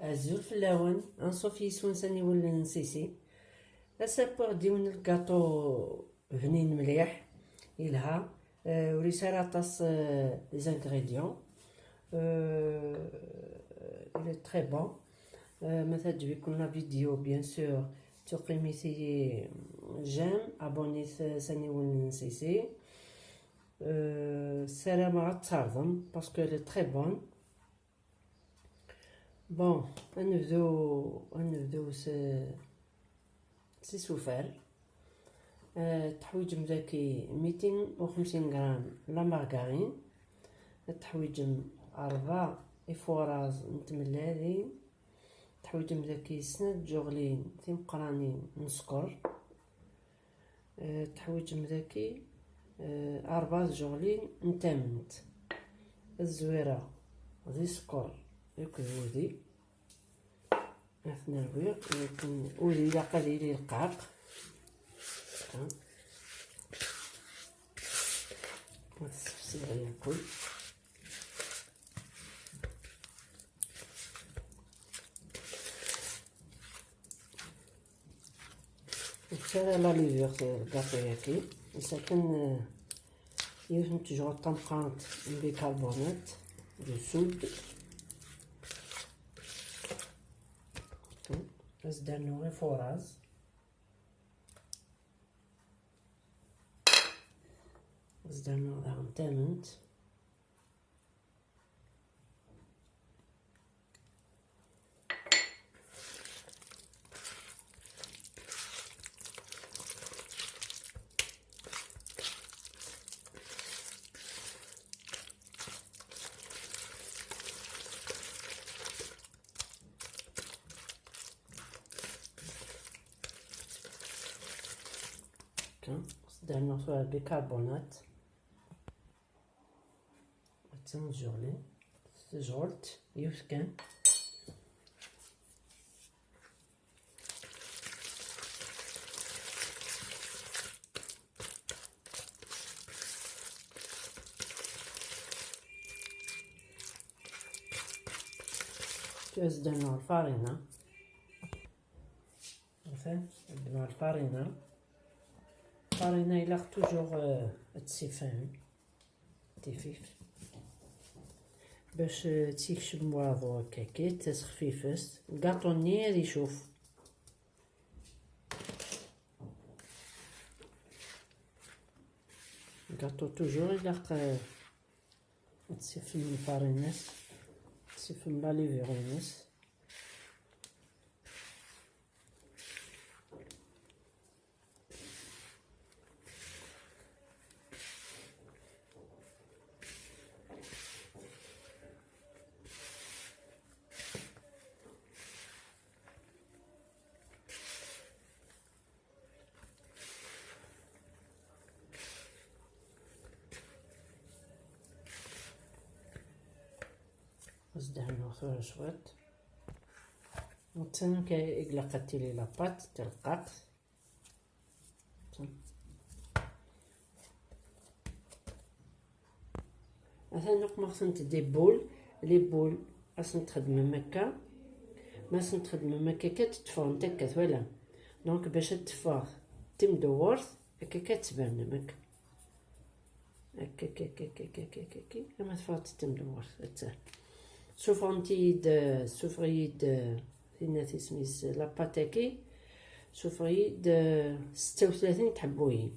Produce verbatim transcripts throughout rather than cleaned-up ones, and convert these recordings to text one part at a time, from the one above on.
Azul fell-awen, anṣuf yis-wen s aniwel n Sisi. Ass-a wwiɣ-d yiwen n lgaṭu bnin mliḥ, yelha, eh, ur yesɛi ara aṭas, eh, les ingrédients. Euh, il est très bon. Euh, ma teɛǧeb-iken la vidéo, bien sûr, tuqimit-iyi j'aime, abonnit s aniwel n Sisi. Euh, ssarameɣ ad tt-terḍem, parce qu'elle est très bonne. Bon, ad nebdu, ad nebdu s, s isufar. Euh, teḥwiǧem daki mitin u xemsin gram la margarine. Teḥwiǧem rebɛa ifuṛaẓ n tmellalin. Teḥwiǧem daki snat tjuɣlin timeqqranin n sskeṛ. Eh, teḥwiǧem daki, eh, rebɛa tjuɣlin n tamemt. Ad zwireɣ di sskeṛ akked wudi. Ad t-nerwi, akken udi ilaq ad yili rqaq. Ha. Ad t-ssefsiɣ yakk. Nettarra la levure s lgaṭu-yaki, akken, eh, yiwet n tejɣuṭ tameqqrant n bicarbonate de soude. Ad s-d-rnuɣ ifuṛaẓ. Ad s-d-rnuɣ daɣen tamemt. Akka, s-d-rnuɣ tura bicarbonate. Attan tjuɣli, tajɣult, yiwet kan. Tura ad d-rnuɣ lfarina. Atan, ddmeɣ lfarina. Lfarina ilaq toujours, euh, ad tt-sifan. Tifif. Bac, euh, ad tt-ikcem waḍu akka, ad tt-xfifes. Lgaṭu-nni ad icuf. Lgaṭu toujours ilaq, euh, ad tsifem lfarina-s, ad tsifem la levure-ines. Ad s-d-rnuɣ tura cwiṭ. Attan akka i ilaq ad tili la pâte, telqaq. Atan uqmeɣ-tent des boules, les boules, ad sent-txedmem akka. Ma sent-txedmem akka, akka ad tteffɣent akka, twala. Donc, bac ad teffeɣ timdewwert, akka, akka ad tbanem, akka. Akka, akka, akka, akka, akka, akka, akka, ama teffeɣ-d timdewwert, atta. Suffɣent-iyi-d, suffeɣ-iyi-d, tinna tisem-is, la pâte-agi, suffeɣ-iyi-d, setta u tlatin tḥebbuyin.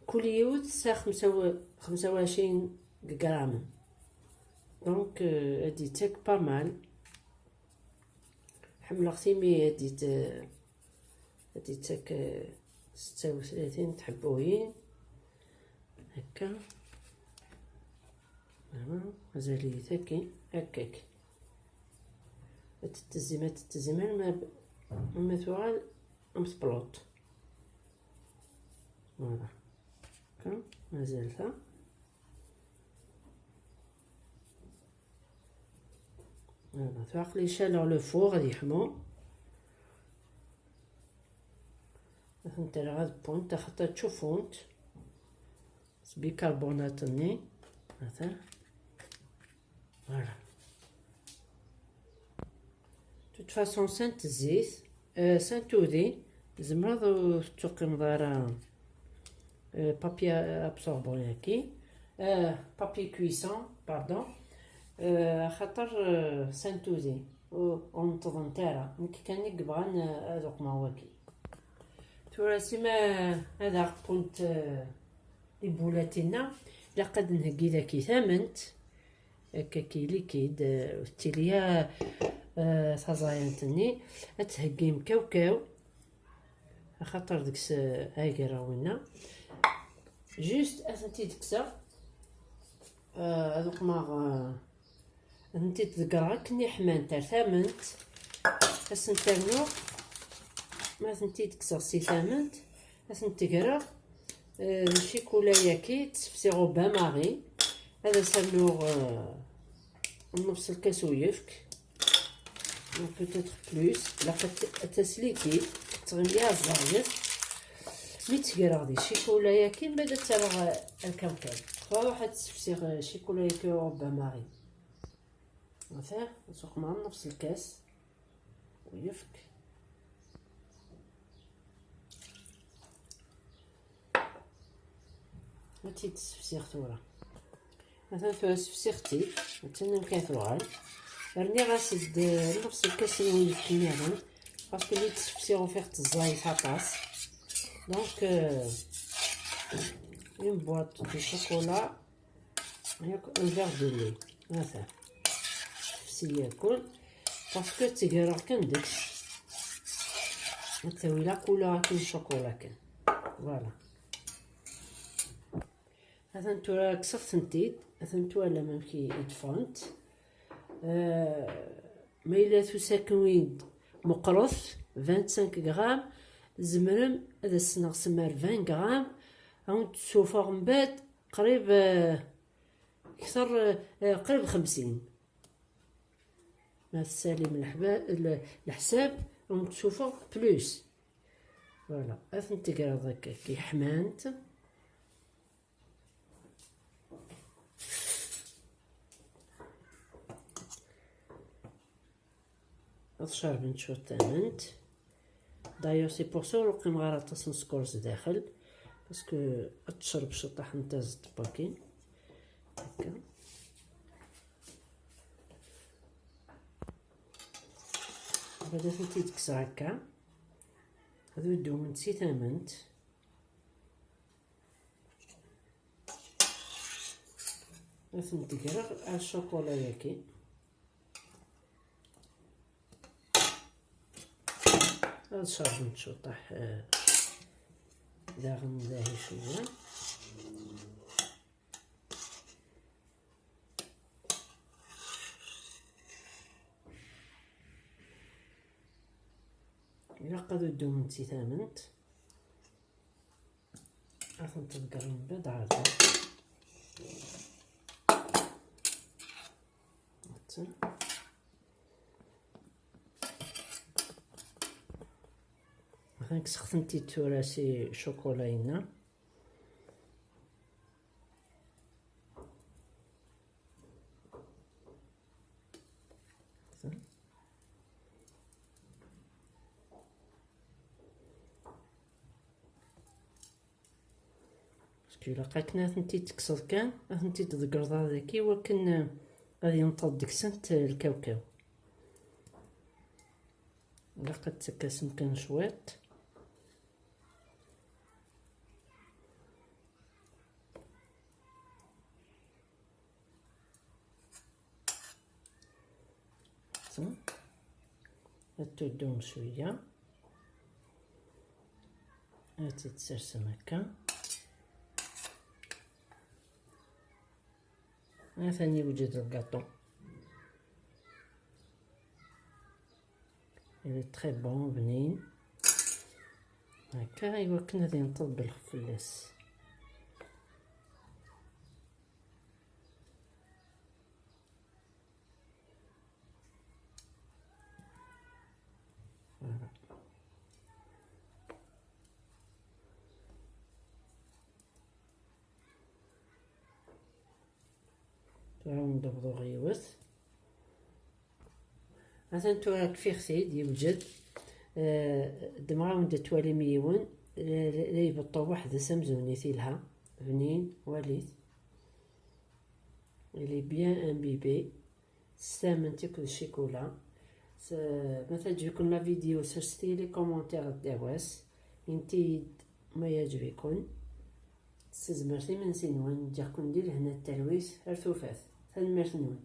Kul yiwet tesɛa xemsa u, xemsa u ɛecrin gramme. Donc, euh, ad d-yettak pas mal. Ḥemmleɣ-t imi ad d-yet-, ad d-yettak, euh, setta u tlatin tḥebbuyin. Akka. Voilà, mazal-iyi tagi. Akkak. Ad tettezzi, ma tettezzi, ma, ma tuɣal am tpluṭ. Voilà. Akka, mazal ta. Voilà, tura aql-i caleɣ le four ad yeḥmu. Ad tent-rreɣ ad wwent, axaṭer ttcuffunt s bicarbonate-nni. Atan. Voilà. De toute façon, sent zzit, euh, sent udi, tzemreḍ ur tettuqqimeḍ ara, euh, papier absorbant-agi, euh, papier cuisson, pardon, euh, axaṭer, euh, sent udi, ur, ur neṭṭḍent ara, nekk kan i yebɣan, euh, ad uqmeɣ wagi. Tura sima ad aɣ-wwent, euh, les boulettes-inna, ilaq ad nheggi daki tament, akka ki likid, euh, ur tettili ara, euh, taẓayant-nni, ad theggim kawkaw, axaṭer deg-s, euh, agraw-inna. Juste ad tent-id-kkseɣ, euh, ad uqmeɣ, euh, ad tent-id-ḍeggreɣ akken i ḥmant ar tament, ad sent-rnuɣ, ma ad tent-id-kkseɣ si tament, ad tent-greɣ, euh, d ccikula-yagi, ttefsiɣ au bain-marie, ad as-rnuɣ, euh, nnefs lkas uyefk, ou peut-être plus, ilaq ad t-, ad tas likid, tettɣimi ẓẓayet. Mi tt-greɣ di ccikula-yagi, mbaɛd ad tt-rreɣ, euh, lkawkaw. Truḥ ad tt-ssefsiɣ, euh, ccikula-yagi au bain-marie. Ata, ad uqmeɣ nnefs lkas uyefk. Ad tt-id-ssefsiɣ tura. Atan tura ssefsiɣ-tt-id. Atan amek ara tuɣal. Rniɣ-as-d nnefs lkas n uyefki nniḍen. Parce que mi tt-ssefsiɣ ufiɣ-tt ẓẓayet aṭas. Donc, euh, une boîte de chocolat. Yakk un verre de lait. Ata. Tefsi yakul. Parce que ttgreɣ kan deg-s. Ad tawi la couleur akken chocolat kan. Voilà. Atan tura kkseɣ-tent-id. Atan twalam amek i, i d-ffɣent. Euh, ma yella tusa-ken-id meqqret, vingt-cinq grammes, tzemrem ad as-tesneɣsem ar vingt grammes, ad wen-d-ssuffɣeɣ mbaɛd qrib, euh, kter, euh, qrib xemsin. Ma tessalim leḥba-, le-, leḥsab, ad wen-d-ssuffɣeɣ plus. Voilà, ad tent-tegreḍ akka, ki ḥmant. Ad cerbent cwiṭ tament. D'ailleurs, c'est pour ça ur qqimeɣ ara aṭas n sskeṛ zdaxel, parce que ad tecreb ciṭaḥ n tazeṭ n wakin. Akka. Bada tent-id-kkseɣ akka. Ad ddumment si tament. Ad tent-greɣ ar ccakula-yagi. Ad cerḍent ciṭṭaḥ, eh, daɣen dahi cwiya. Ilaq ad ddumment si tament. Ad tent-ḍeggreɣ mebɛid ɛad. Atan kkseɣ-tent-id tura si ccakula-inna. Parce que ilaq akken ad tent-id-tekkseḍ kan, ad tent-id-tḍeggreḍ ar daki, iwakken, eh, ad yenṭeḍ deg-sent, eh, lkawkaw. Ilaq ad tekkasem kan cwiṭ. Ad tuddum cwiya. Ad tt-id-tsersem akka. Atan yewjed lgaṭu. Il est très bon, bnin. Akka, iwakken ad yenṭeḍ belxef fell-as. Voilà. Tura ad d-bḍuɣ yiwet. Atan tura kfiɣ-t-id yewjed. Ddmeɣ-awen-d ad twalim yiwen. La ibeṭṭu weḥd-s amzun-it ilha. Bnin, walit. Il est bien imbibé s tament akked ccikula. Ma teɛǧeb-iken la vidéo, serset-iyi les commentaires ddaw-as, init-iyi-d ma yeɛǧeb-iken. S tezmert imensi-nwen, ǧǧiɣ-ken di lehna d talwit ar tufat. Tanemmirt-nwen.